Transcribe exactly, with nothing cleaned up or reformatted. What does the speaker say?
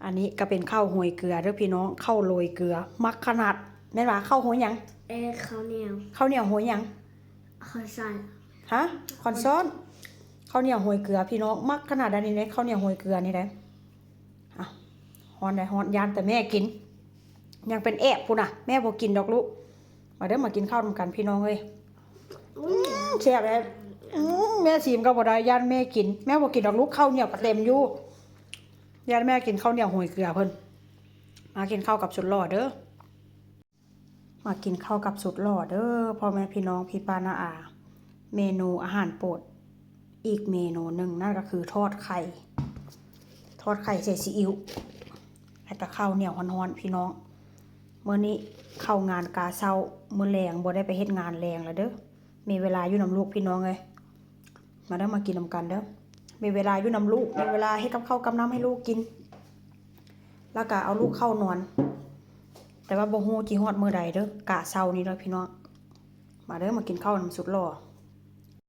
อันนี้ก็เป็นข้าวโฮยเกลือเด้อพี่น้อง ข้าวโรยเกลือ มักขนาด แม่นว่าข้าวโฮยหยัง เออข้าวเหนียว ข้าวเหนียวโฮยหยัง ข้าวซอย ฮะ คอนซ้อน ข้าวเหนียวโฮยเกลือพี่น้อง มักขนาดอันนี้เลย ข้าวเหนียวโฮยเกลือนี่เลย อ่ะ ฮ้อนได้ฮ้อน ย่านแต่แม่กิน ยังเป็นแอบพู้นน่ะ แม่บ่กินดอกลูก มาเด้อ มากินข้าวนำกันพี่น้องเอ้ย อืม แซ่บเลย อืม แม่ชิมก็บ่ได้ ย่านแม่กิน แม่บ่กินดอกลูก ข้าวเหนียวก็เต็มอยู่ ย่านแม่กินข้าวเหนียวโฮยเกลือเพิ่น มากินข้าวกับสุดหล่อเด้อ มากินข้าวกับสุดหล่อเด้อ พ่อแม่พี่น้อง พี่ป้าน้าอา เมนูอาหารโปรด อีกเมนูหนึ่งนั่นก็คือทอดไข่ ทอดไข่ใส่ซีอิ๊ว แล้วก็ข้าวเหนียวฮ้อนๆ พี่น้อง มื้อนี้เข้างานกาเช้า มื้อแลงบ่ได้ไปเฮ็ดงานแลงแล้วเด้อ มีเวลาอยู่นำลูกพี่น้องเอ้ย มาเด้อ มากินนำกันเด้อ มีเวลาอยู่นำลูก มีเวลาเฮ็ดกับข้าวกับน้ำให้ลูกกิน แล้วก็เอาลูกเข้านอน แต่ว่าบ่ฮู้จิฮอดมื้อใดเด้อ กาเช้านี้เด้อพี่น้อง มาเด้อ มากินข้าวนำสุดหล่อ